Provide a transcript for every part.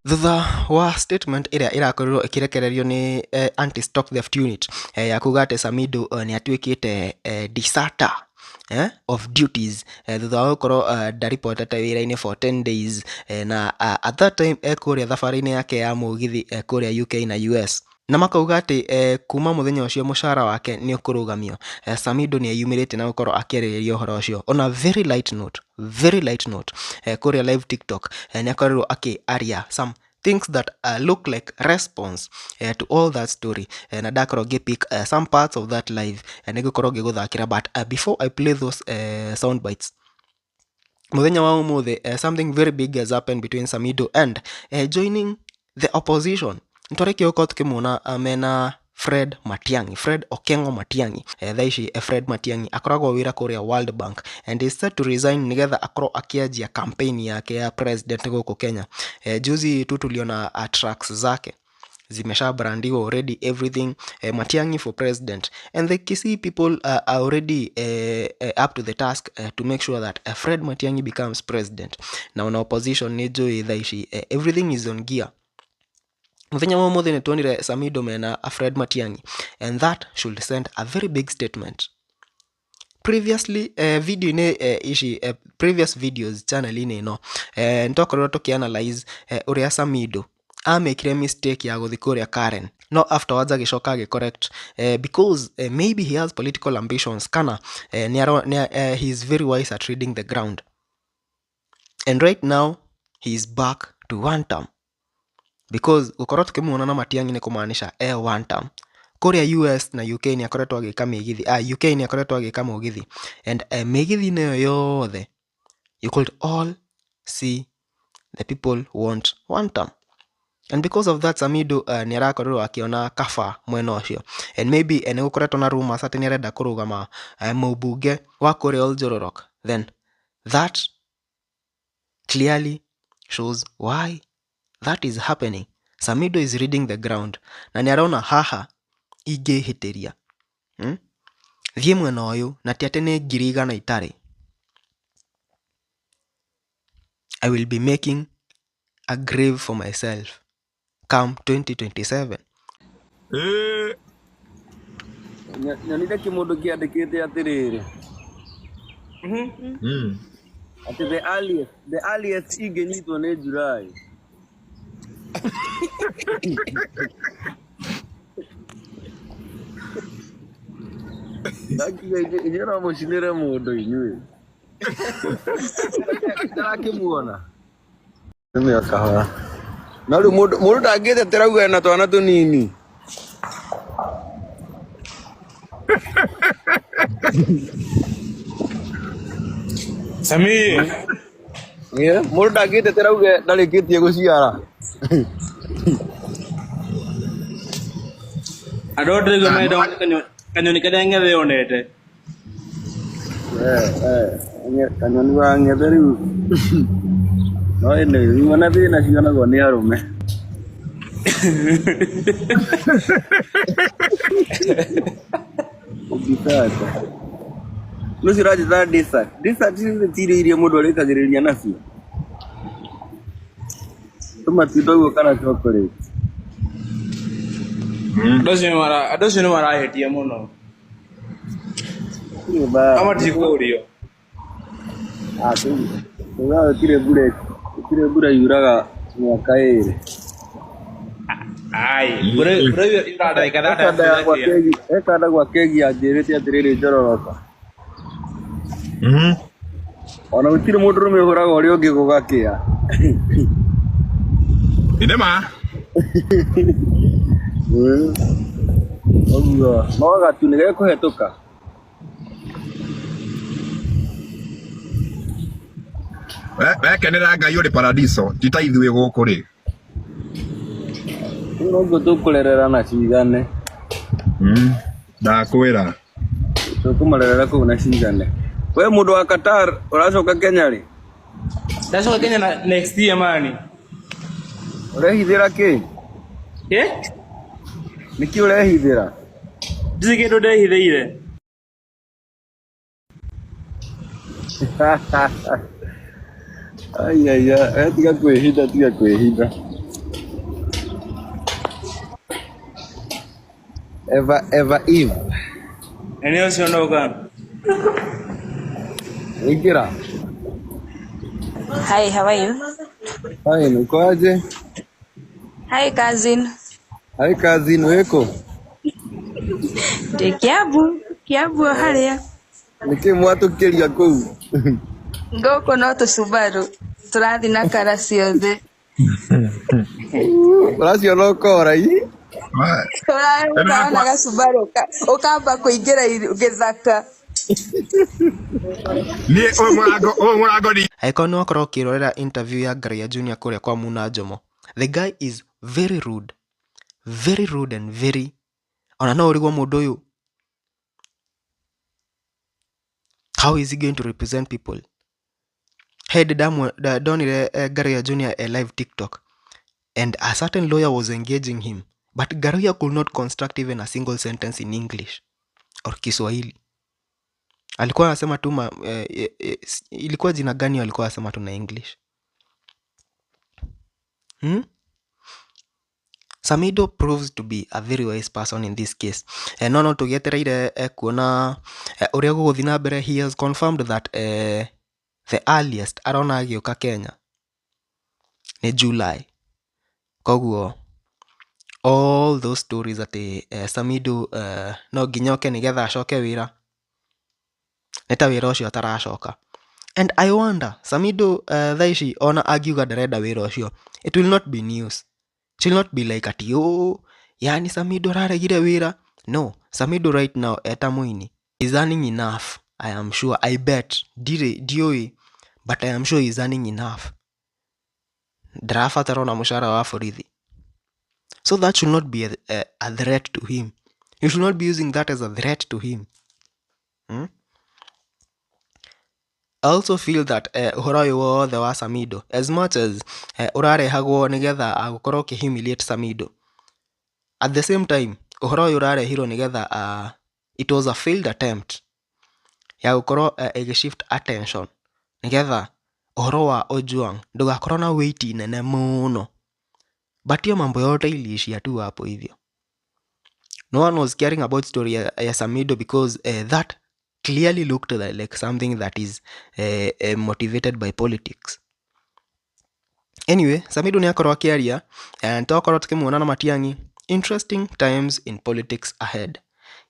Thutha wa statement ĩrĩa ĩrakorirwo ĩkĩrekererio nĩ Anti Stock Theft Unit ya kuga atĩ Samidoh nĩ atuĩkĩte deserter of duties thutha wa gũkorwo ndaribotete wĩra-inĩ for 10 days na at that time e kũrĩa thabarĩ-inĩ yake ya mũgithi kũrĩa UK na US. Na makauga atĩ kuma mũthenya ũcio mũcara wake nĩ ũkũrũgamio. Samidoh nĩ eyumĩrĩtie na gũkorwo akĩarĩrĩria ũhoro ũcio on a very light note, very light note. Kũrĩa live TikTok nĩ akorirwo akĩaria some things that look like response to all that story. Na ndakorwo ngĩ pick some parts of that live nĩ ngũkorwo ngĩgũthakĩra, but before I play those sound bites, mũthenya wa ũmũthĩ something very big has happened between Samidoh and joining the opposition. Nĩtwarĩkia gũkorwo tũkĩmuona mena Fred Matiang'i, Fred Okengo Matiang'i. Thaa ici Fred Matiang'i akoragwo wĩra kũrĩa World Bank and is set to resign nĩgetha akorwo akĩanjia campaign yake ya president gũkũ Kenya. Juzi tu tuliona tracks zake zimesha brandiwa already, everything, Matiang'i for president, and the Kisii people are already up to the task to make sure that Fred Matiang'i becomes president. Na ona opposition nĩ njũĩ thaa ici everything is on gear. Mũthenya wa ũmũthĩ nĩ tuonire Samidoh mena Fred Matiang'i, and that should send a very big statement. Previously video-inĩ ici previous videos channel-inĩ ĩno nĩtwakorirwo tũkĩ-analyze ũrĩa Samidoh amĩkire mistake ya gũthiĩ kũrĩa Karen, no afterwards agĩcoka agĩ-correct because maybe he has political ambitions kana he is very wise at reading the ground, and right now he is back to one term, because gũkorwo tũkĩmuona na Matiang'i nĩ kũmaanisha e one term. Kũrĩa US na UK nĩ akoretwo agĩka mĩgithi, UK nĩ akoretwo agĩka mũgithi, and mĩgithi-inĩ ĩyo yothe you could all see the people want one term, and because of that Samidoh nĩ arakorirwo akĩona kaba mwena ũcio, and maybe nĩ gũkoretwo na rumors atĩ nĩ arenda kũrũgama mũmbunge wa kũrĩa Oljororok. Then that clearly shows why that is happening. Samidoh is reading the ground na nĩ arona haha ingĩhĩtĩria, Thiĩ mwena ũyũ na ti atĩ nĩ 100,000 itarĩ, I will be making a grave for myself come 2027. Nyonire kĩmũndũ kĩandĩkĩte atĩrĩrĩ atĩ the earliest ingĩnyitwo nĩ July. Ndakiuga inyuĩ no mũcinĩre mũndũ inyuĩ. Ndarakĩmuona. Nĩ o kahora. No rĩu mũndũ ndangĩtetera auge ena twana tũnini. Sami, Mũndũ ndangĩtetera auge ndarĩkĩtie gũciara. Andũ othe ndĩraigua marenda kanyoni karĩa ng'ethe yonete. Kanyoni wa ng'ethe rĩu. No ĩnĩ rĩu ona thĩna cionagwo nĩ arũme. Ũngĩtaka. Nũcio ũranjĩta dessert. Dessert nĩ ti irio iria mũndũ arĩkagĩrĩria nacio. Tũmatunda ũguo kana chocolate. Andũ acio nĩ marahĩtia mũno. Gũtirĩ mbara. Ama tikũrio. Ah, tuga gũtirĩ mbura yuraga mĩaka ĩrĩ. Ai, mbura yuraga ndagĩka Ekanda ya gwa kegi, ekanda gwa kegi anjĩrĩte atĩrĩrĩ njororoka. Ona gũtirĩ mũndũrũme ũhũraga ũrĩa ũngĩ gũgakĩa. Nĩ ma. Ũguo no gatu nĩ gekũhetũka. Wekenera Ngai ũrĩ paradiso ti ta ithuĩ gũkũ rĩ. Rĩu noguo tũkũrerera na cigane. Ndakwĩra. Tũkũmarerera kũu na cigane. We mũndũ wa Qatar ũracoka Kenya rĩ? Ndacoka Kenya na next year mani. Ũrehithĩra kĩ? Eh? Nĩkĩ ũrehithĩra? Ndirĩ kĩndũ ndehithĩire. Ai ai ai, tiga kwĩhitha, tiga kwĩhitha. Eva Eva Eve. Nĩ ũcio ndoka. Ingĩra. Hi, how are you? Fine, uko aje? Hi, cousin. Hi cousin, wĩkũ? Ndĩ Kiambu, Kiambu o harĩa. Nĩkĩ mwatũkĩria kũu? Gũkũ no tũcubaru tũrathiĩ na kara ciothe. Ũraciona ũkora ii? Ũrona gacubaru ũkamba kũingĩra gĩthaka. Niĩ ũyũ mũrango ũyũ mũrango ni Angĩkorwo nĩ wakorwo ũkĩrorera interview ya Ngaruiya Junior kũrĩa kwa Muna Njomo, the guy is very rude, very rude and very ona no ũrigwo mũndũ ũyũ how is he going to represent people? He hĩndĩ ndonire Ngaruiya Junior e live TikTok and a certain lawyer was engaging him but Ngaruiya could not construct even a single sentence in English or Kiswahili. Alikuwa anasema tu ilikuwa jina gani alikuwa anasema tu na English. Samido proves to be a very wise person in this case. No tũgĩetereire kuona ũrĩa gũgũthiĩ na mbere. He has confirmed that the earliest arona agĩũka Kenya nĩ July. Koguo all those stories atĩ Samido no nginya oke nĩgetha acoke wĩra, nĩ ta wĩra ũcio ataracoka. And I wonder, Samido thaa ici ona angiuga ndarenda wĩra ũcio, it will not be news. It will not be like ati, oh, yani Samido araregire wĩra. No, Samido right now eta mũini is earning enough. I am sure, I bet, ndirĩ, ndiũĩ, but I am sure he is earning enough. Ndarabatara ona mũcara wa borithi. So that should not be a threat to him. You should not be using that as a threat to him. I also feel that ũhoro ũyũ wothe wa Samido, as much as ũrarehagwo nĩgetha gũkorwo ũkĩhumiliate Samido, at the same time ũhoro ũyũ ũrarehirwo nĩgetha it was a failed attempt ya gũkorwo ĩgĩshift attention nĩgetha ũhoro wa Ojwang ndũgakorwo na weight nene mũno. But hiyo mambo yote iliishia tu hapo hivyo. No one was caring about story ya Samido because that clearly looked like something that is motivated by politics. Anyway, Samido nĩ akorwo akĩaria and twakorwo tũkĩmuona na Matiang'i. Interesting times in politics ahead.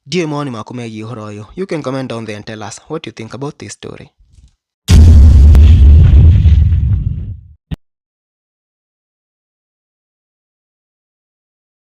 Ndiũĩ mawoni maku megiĩ ũhoro ũyũ. You can comment down there and tell us what you think about this story.